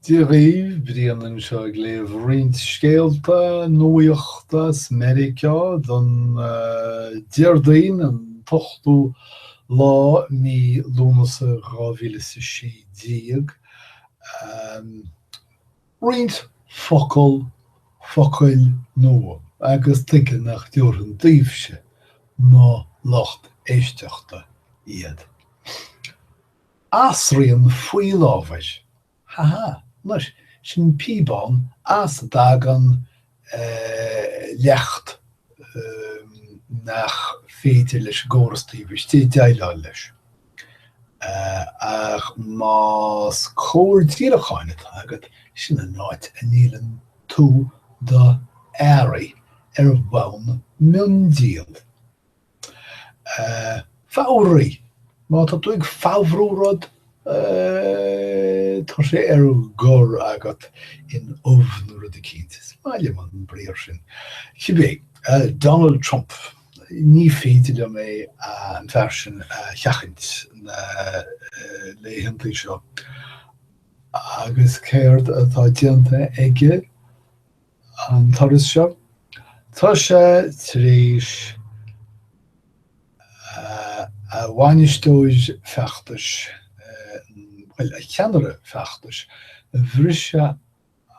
Dia dhaoibh, Brian anseo ag léamh roinnt scéalta nuachta as Meiriceá don Déardaoin an t-ochtú lá mí Lúnasa 2016. Roinnt focal, focail nua agus tuige nach dtabharfainn daoibhse, mo lucht éisteachta, iad. Asraon fuíollábhair. Ha ha, anois, sin píobán as a dtagann leacht nach féidir leis an gcóras taobh istigh déileáil leis. Ach más comhar díolacháin atá agat, sin an áit a ndíolann tú do earraí ar bhonn miondíol. Fabhraí, má tá tú ag fabhrú rud, tá sé ar gor agat in ubh nó rud eicínt. Is maith liom an briathar sin. Cibé, Donald Trump, ní féidir liom é, an fear sin, a sheachaint na laethantaí seo. Agus céard atá déanta aige? an turas seo. Tá sé tar éis a bhainisteoir feachtais, bhuel, a cheannaire feachtais, a bhriseadh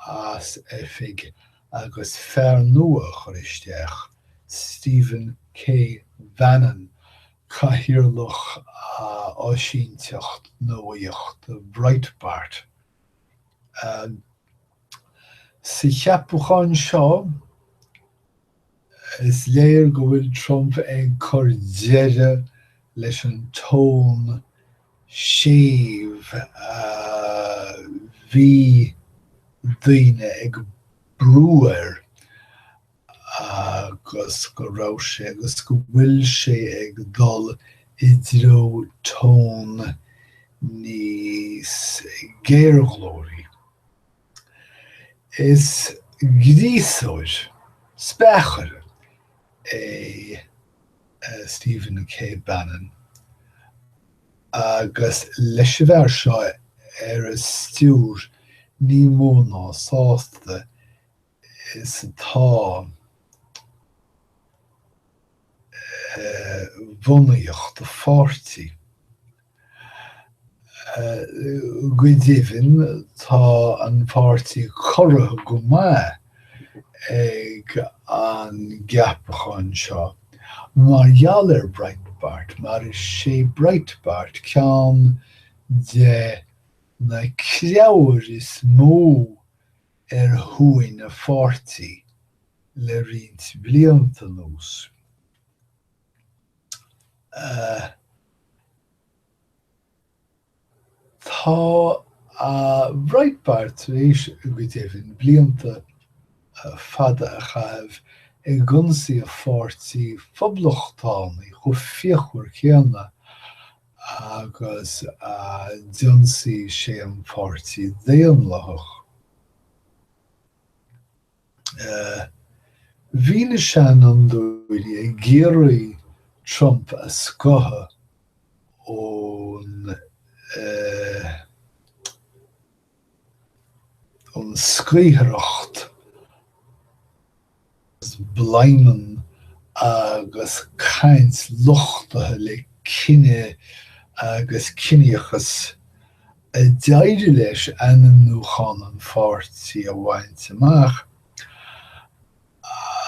as oifig agus fear nua a chur isteach, Stephen K. Bannon, cathaoirleach áisínteacht nuachta Breitbart. Sa cheapachán seo, is léir go bhfuil Trump ag cur deireadh leis an tón séimh a bhí daoine ag brú air agus go raibh sé agus go bhfuil sé ag dul i dtreo tón níos géarghlóraí. Is gríosóir, speachaire é Stephen K. Bannon agus leis an bhfear seo ar an stiúir ní mó ná sásta is atá bunaíocht a pháirtí. Go deimhin, tá an páirtí corraithe go maith ag an gceapachán seo mar gheall ar Breitbart, mar is é Breitbart ceann de na creabhair is mó ar thóin a pháirtí le roinnt blianta anuas. Tá Breitbart tar éis, go deimhin, blianta fada a chaitheamh ag ionsaí a pháirtí phoblachtánaigh chomh fíochmhar céanna agus a d'ionsaigh sé an Páirtí Daonlathach. Bhí na seanfhondúirí ag iarraidh Trump a scoitheadh ón ón scaothaireacht agus bladhmann agus caint luchtaithe le cine agus ciníochas a d'éirigh leis ainmniúchán an pháirtí a bhaint amach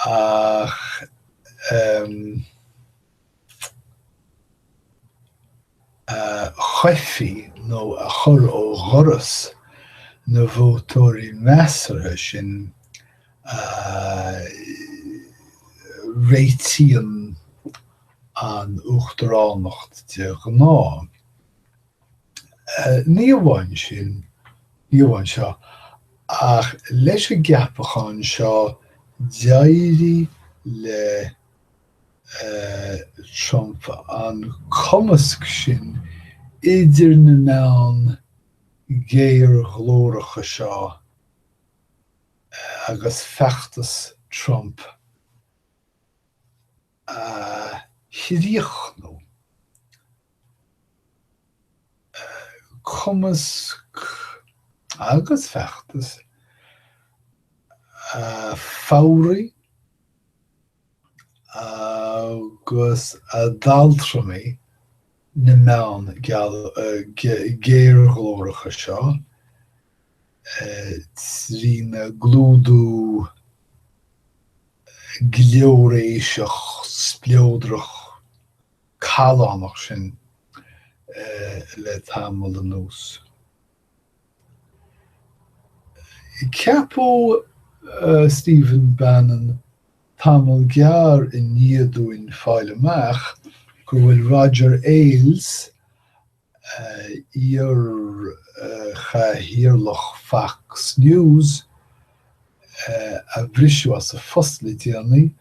ach a choimhthí nó a chur ó dhoras na vótóirí measartha sin a réitíonn an uachtaránacht de ghnáth. Ní amháin sin, ní amháin seo, ach leis an gceapachán seo d'éirigh le Trump an cumasc sin idir na meáin ghéarghlóracha seo agus feachtas Trump a chríochnú. Cumasc. agus feachtas a fhabhraigh agus a d'altramaigh na meáin ghéarghlóracha seo trína gclúdú gleoiréiseach spleodrach callánach sin le tamall anuas. Ceapadh Stephen Bannon tamall gearr i ndiaidh dúinn fáil amach go bhfuil Roger Ailes, iar-chathaoirleach Fox News, a briseadh as a phost le déanaí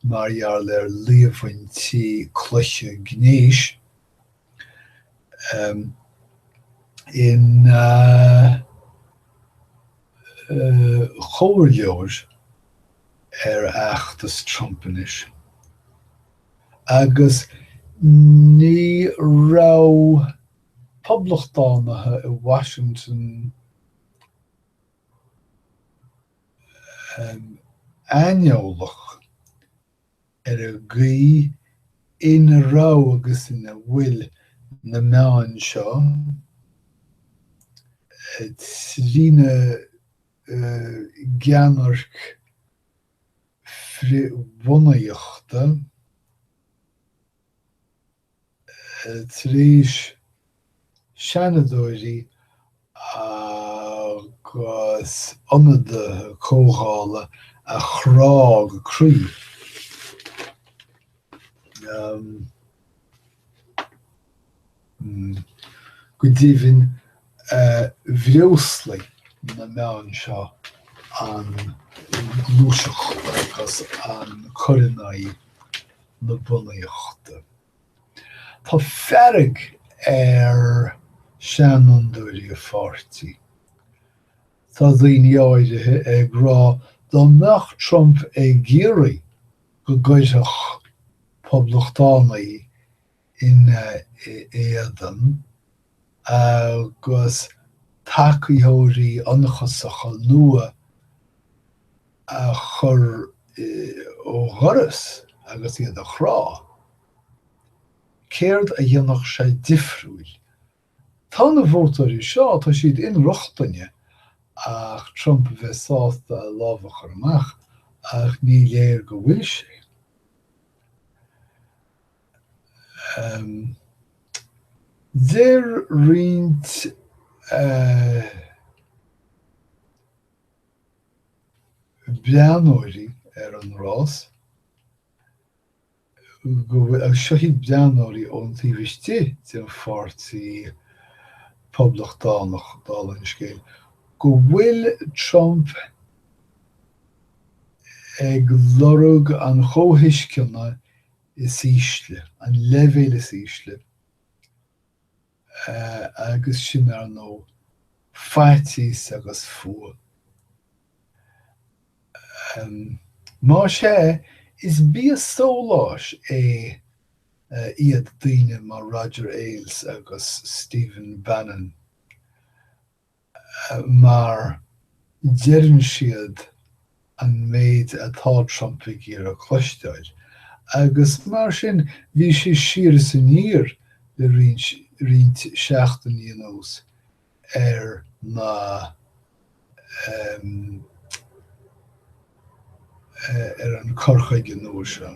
mar gheall ar líomhaintí cloiche gnéis, ina chomhairleoir ar fheachtas Trump anois. Agus ní raibh poblachtánaithe i Washington aineolach ar an gcaoi ina raibh agus ina bhfuil na meáin seo trína gceannairc frithbhunaíochta tar éis seanadóirí agus ionadaithe comhdhála a chrá go croí. Go deimhin, bhreoslaigh na meáin seo an ghluaiseacht agus an cur in aghaidh na bunaíochta. Tá fearg ar sheanfhondúirí a pháirtí. Tá daoine áirithe ag rá dá mbeadh Trump ag iarraidh go gcuirfeadh poblachtánaigh ina éadan agus tacaitheoirí ionchasacha nua a chur ó dhoras agus iad a chrá, céard a dhéanfadh sé difriúil? Tá na vótóirí seo, tá siad inrochtana ach Trump a bheith sásta a lámh a chur amach, ach ní léir go bhfuil sé. Deir roinnt breathnóirí ar an rás go bhfuil, agus seo iad breathnóirí ón taobh istigh den Pháirtí Poblachtánach, dála an scéil, go bhfuil Trump ag lorg an chomhthuisceana is ísle, an leibhéal is ísle, agus sin, ar ndóigh, faitíos agus fuath. Más ea, is bia sóláis é iad daoine mar Roger Ailes agus Stephen Bannon. mar deireann siad an méid atá Trump ag iarraidh cloisteáil, agus mar sin bhí sé siar is aniar le roinnt seachtainí anuas ar na ar an cur chuige nua seo.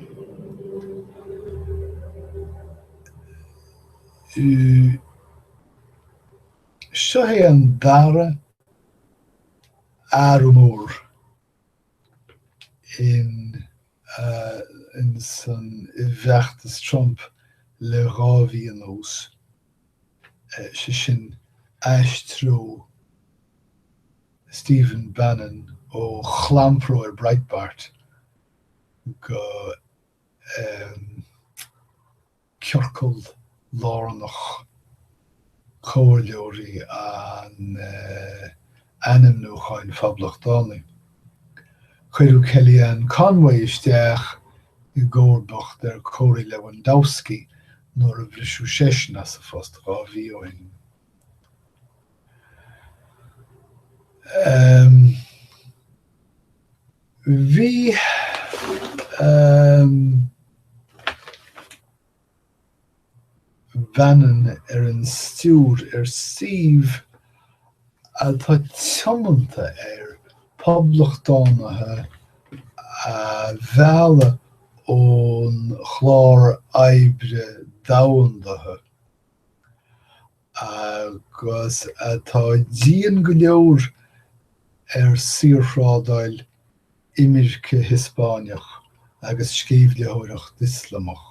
Seo é an dara athrú mór in san i bhfeachtas Trump le 2 mhí anuas, sé sin aistriú Stephen Bannon ó chlampróir Breitbart go ciorcal lárnach comhairleoirí an ainmniúcháin Phoblachtánaigh. Cuireadh Kellyanne Conway isteach i gcomharbacht ar Corey Lewandowski nuair a briseadh seisean as a phost 2 mhí ó shin. Bhí Bannon ar an stiúir ar suíomh atá tiomanta ar poblachtánaithe a mhealladh ón chlár oibre domhandaithe agus atá dian go leor ar saorthrádáil, imirce Hispáineach agus sceimhlitheoireacht Ioslamach.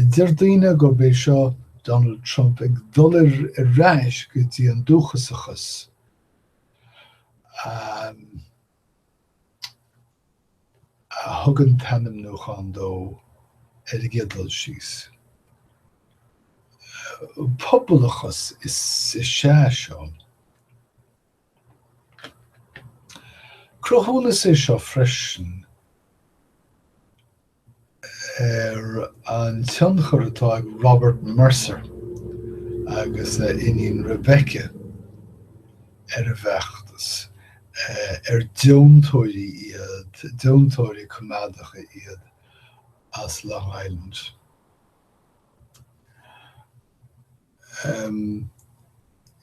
Deir daoine gurb é seo Donald Trump ag dul ar ais go dtí an dúchasachas a thug an t-ainmniúchán dó ar an gcéad dul síos. Pobalachas is ea seo. Cruthúnas é seo freisin ar an tionchar atá ag Robert Mercer agus a iníon Rebecca ar an bhfeachtas, ar deontóirí iad, deontóirí coimeádacha iad as Long Island.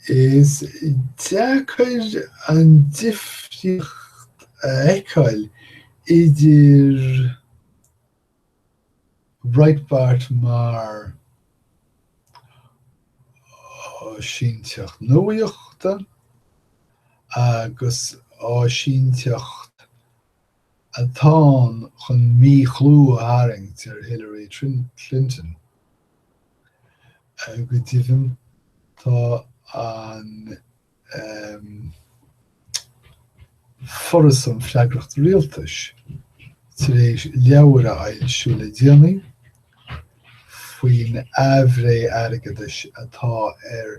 Is deacair an difríocht a fheiceáil idir Breitbart mar áisínteacht nuaíochta agus áisínteacht atá ann chun míchlú a tharraingt ar Hillary Clinton. Go deimhin, tá an Foras um Freagracht Rialtais tar éis leabhar a fhoilsiú le déanaí faoin aimhréidh airgeadais atá ar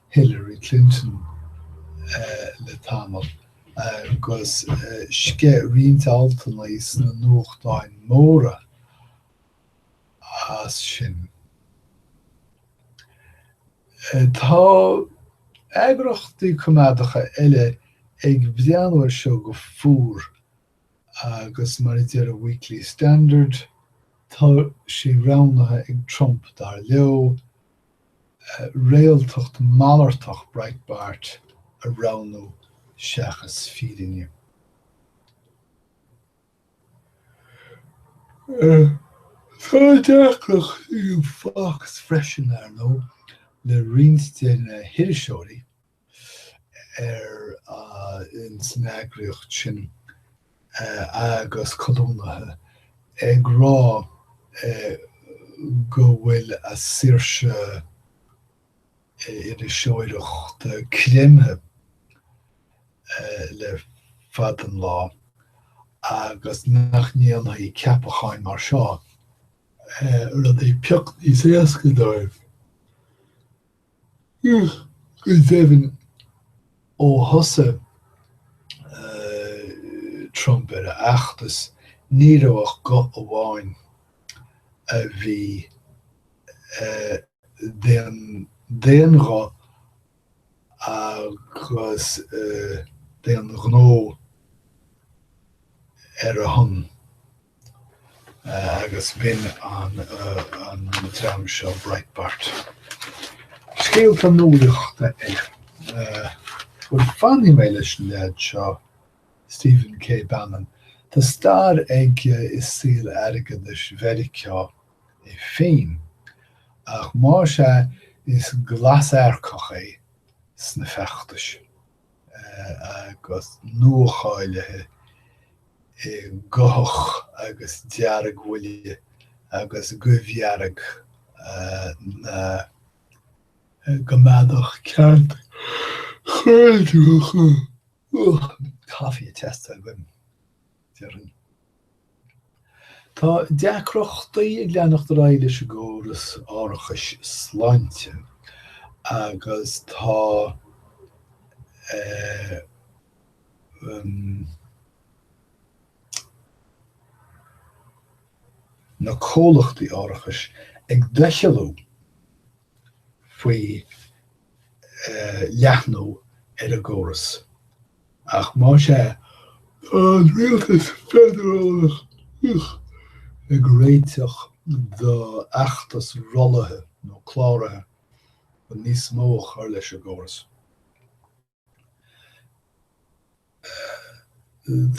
Hillary Clinton le tamall agus sceith roinnt altanna sna nuachtáin mhóra as sin. Tá eagraíochtaí coimeádacha eile ag breathnú air seo go fuar agus mar a deir an Weekly Standard, tá sé roghnaithe ag Trump, dar leo, réaltacht malartach Breitbart a roghnú seachas fírinne. Tá deacrachtaí ag Fox freisin, ar ndóigh, le roinnt de na hiriseoirí ar san eagraíocht sin agus colúnaithe ag rá go bhfuil a saoirse iriseoireachta creimthe le fada an lá agus nach ndéanfaidh ceapacháin mar seo rudaí pioc níos éasca dóibh. Go deimhin, ó thosaigh Trump ar a fheachtas, ní raibh ach guth amháin a bhí d'aon ghuth agus d'aon ghnó ar a shon agus b'in an dream seo Breitbart. Scéalta nuachta eile. Bhuel, fanfaidh mé leis an leaid seo, Stephen K. Bannon. Tá stair aige i saol airgeadais Mheiriceá é féin, ach más ea, is glasearcach é sna feachtais agus nuacháilithe i gcuthach agus deargbhuile agus goimh dhearg na gcoimeádach ceart. Caife ag teastáil uaim, déarfainn. Tá deacrachtaí ag leanacht ar aghaidh leis an gcóras árachais sláinte agus tá na comhlachtaí árachais ag doicheallú faoi leathnú. ar an gcóras. Ach más ea, tá an rialtas feidearálach ag réiteach d'fheachtas rollaithe nó cláraithe chun níos mó a chur leis an gcóras.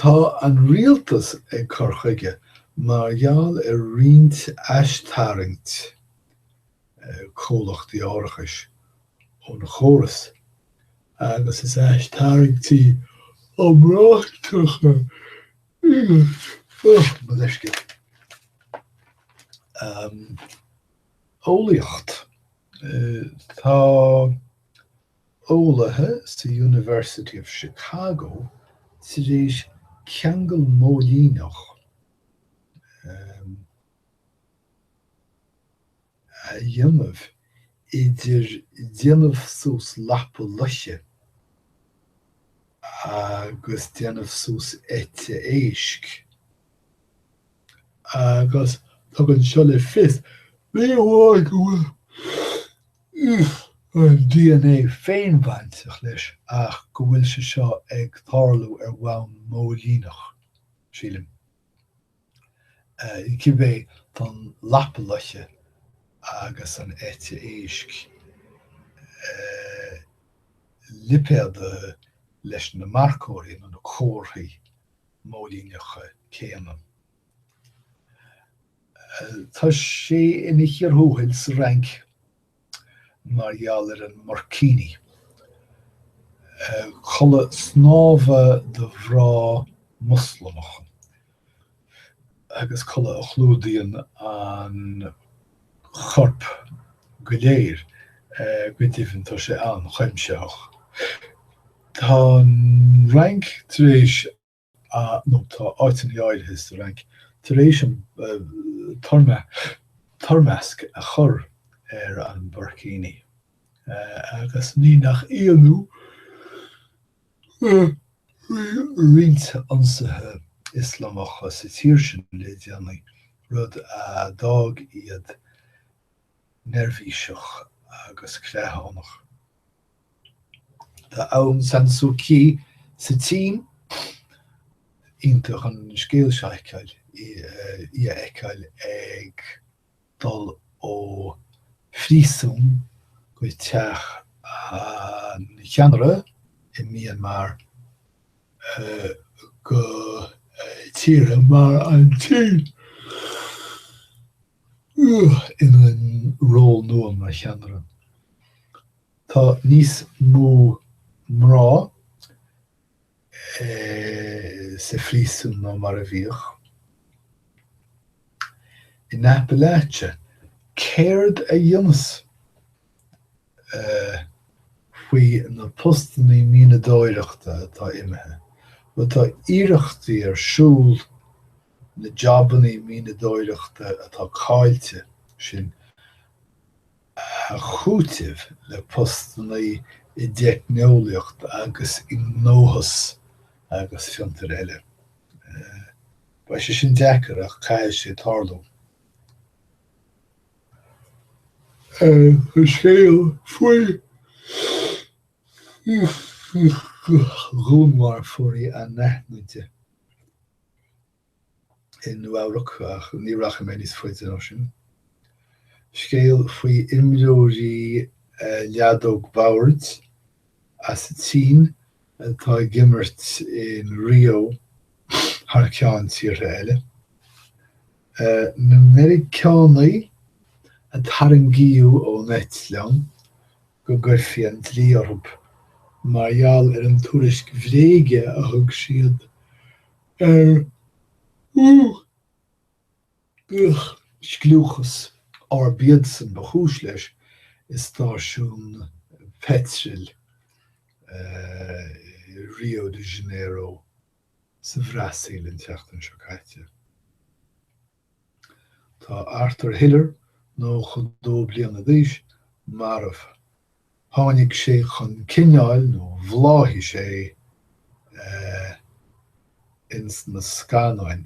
Tá an rialtas ag cur chuige mar gheall ar roinnt aistarraingt comhlachtaí árachais ón chóras agus is aistarraingtí iomráiteacha iad. Mo leithscéal. Eolaíocht. Tá eolaithe sa University of Chicago tar éis ceangal móilíneach a dhéanamh idir déanamh suas lapa luiche agus déanamh suas eite éisc. Agus tugann seo le fios ní amháin go bhfuil an dna féin bainteach leis ach go bhfuil sé seo ag tarlú ar bhonn móilíneach, sílim. Cibé, tá an lapa luiche agus an eite éisc lipéadaithe leis na marcóirí nó na comharthaí móilíneacha céanna. Tá sé ina chíor thuathail sa Fhrainc mar gheall ar an mburkini, culaith snámha do mhná Moslamacha agus culaith a chlúdaíonn an corp go léir, go deimhin tá sé an-chuimsitheach. Tá an Fhrainc tar éis nó tá áiteanna áirithe sa Fhrainc tar éis an toirmeasc a chur ar an burkini agus ní nach ionadh bhí roinnt ionsaithe Ioslamacha sa tír sin le déanaí, rud a d'fhág iad neirbhíseach agus creathánach. Tá Aung San Suu Kyi sa tSín. Iontach an scéal seo a fheiceáil, í a fheiceáil ag dul ó phríosún go teach an cheannaire i Myanmar go tíortha mar an tSín ina ról nua mar cheannaire. Tá níos mó mná sa phríosún ná mar a bhíodh. In Appalachia, céard a dhéanfas faoi na postannaí mianadóireachta atá imithe? Bhuel, tá iarrachtaí ar siúl na jabannaí mianadóireachta atá caillte sin a chúiteamh le postannaí i dteicneolaíocht agus i ngnóthas agus fiontair eile. Beidh sé sin deacair ach caithfidh sé tarlú. Tá scéal faoi dhúnmharfóirí anaithnide. i Nua-Eabhrac, ach ní rachaidh mé níos faide ná sin. Scéal faoi imreoirí leadóg boird as an tSín atá ag imirt in Rio thar ceann tíortha eile. Na Meiriceánaigh a tarraingíodh ón eitleán go gcuirfí an dlí orthu mar gheall ar an tuairisc bhréige a thug siad ar scliúchas arb iadsan ba chúis leis i stáisiún peitril i Rio de Janeiro sa Bhrasaíl an tseachtain seo caite. Tá Arthur Hiller, 92 bliana d'aois, marbh. Tháinig sé chun cineáil nó bhláthaigh sé ins na scannáin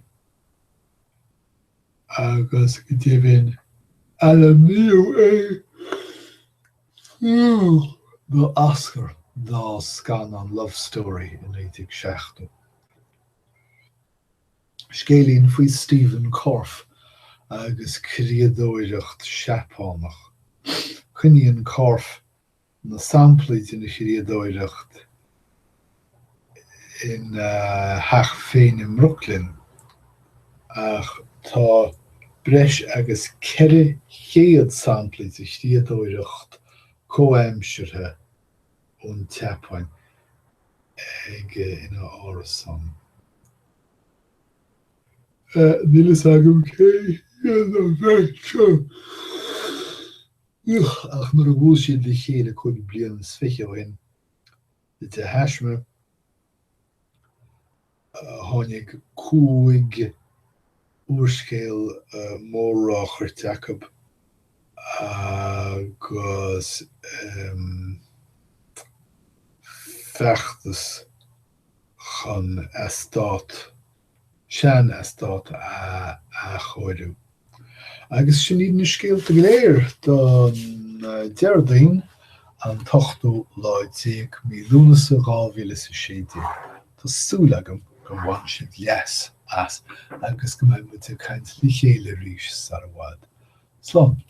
agus go deimhin ainmníodh é do Oscar. dá scannán Love Story i 1970. Scéilín faoi Stephen Korff agus criadóireacht Seapánach. Coinníonn Korff na samplaí den chriadóireacht ina theach féin i mBrooklyn, ach tá breis agus 400 sampla de chriadóireacht comhaimseartha ón tSeapáin aige ina árasán. Níl fhios agam cé hiad an bheirt seo, ach nuair a bhuail siad le chéile 25 bliana ó shin, de thaisme, tháinig 5 úrscéal mór-ráchairt acu agus feachtas chun eastát sean-eastát a athchóiriú. Agus sin iad na scéalta go léir don Déardaoin, an t-ochtú lá déag mí Lúnasa 2016. Tá súil agam gur bhain sibh leas as agus go mbeidh muid ag caint le chéile arís sar i bhfad. Slán!